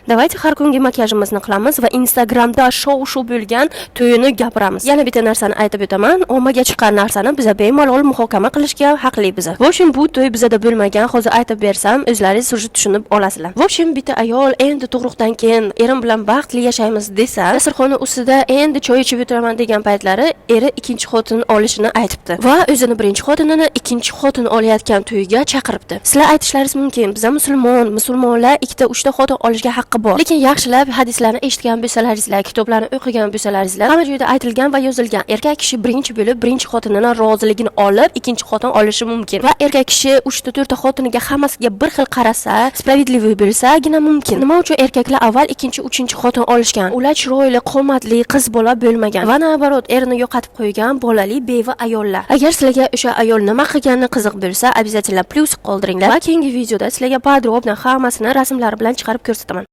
Давайте har kungi makiyajimizni qilamiz va Instagramda shov-shuv bo'lgan to'yini gapiramiz. Yana bitta narsani aytib o'taman, ommaga chiqqan narsani biza bemalol muhokama qilishga haqli biza. В общем, bu to'y bizada bo'lmagan, hozir aytib bersam, o'zlaringiz уже tushunib olasizlar. В общем, bitta ayol endi tug'ruqdan keyin erim bilan baxtli yashaymiz desa, dasturxoni ustida endi choy ichib o'tiraman degan paytlari eri ikkinchi xotin olishini aytibdi va o'zini birinchi xotinini ikkinchi xotin olayotgan to'yga chaqiribdi. Sizlar aytishlaringiz mumkin, biza musulmon, musulmonlar ikkita, uchta xotin olishga haqqi bor. Lekin yaxshilab hadislarni eshitgan bo'lsalaringizlar, kitoblarni o'qigan bo'lsalaringizlar, hamma joyda aytilgan va yozilgan: erkak kishi birinchi bo'lib birinchi xotinini roziligini olib, ikkinchi xotin olishi mumkin. Va erkak kishi uchta, to'rtta xotiniga, hammasiga bir xil qarasa, справедливый bo'lsagina mumkin. Nima uchun erkaklar avval ikkinchi, uchinchi xotin olishgan? Ular chiroyli, qomatli qiz bola bo'lmagan va, наоборот, erini yo'qotib qo'ygan bolali beva ayollar. Agar sizlarga o'sha ayol nima qilgani qiziq bo'lsa, обязательно plyus qoldiringlar va keyingi videoda sizlarga подробно hammasini rasmlari bilan chiqarib ko'rsataman.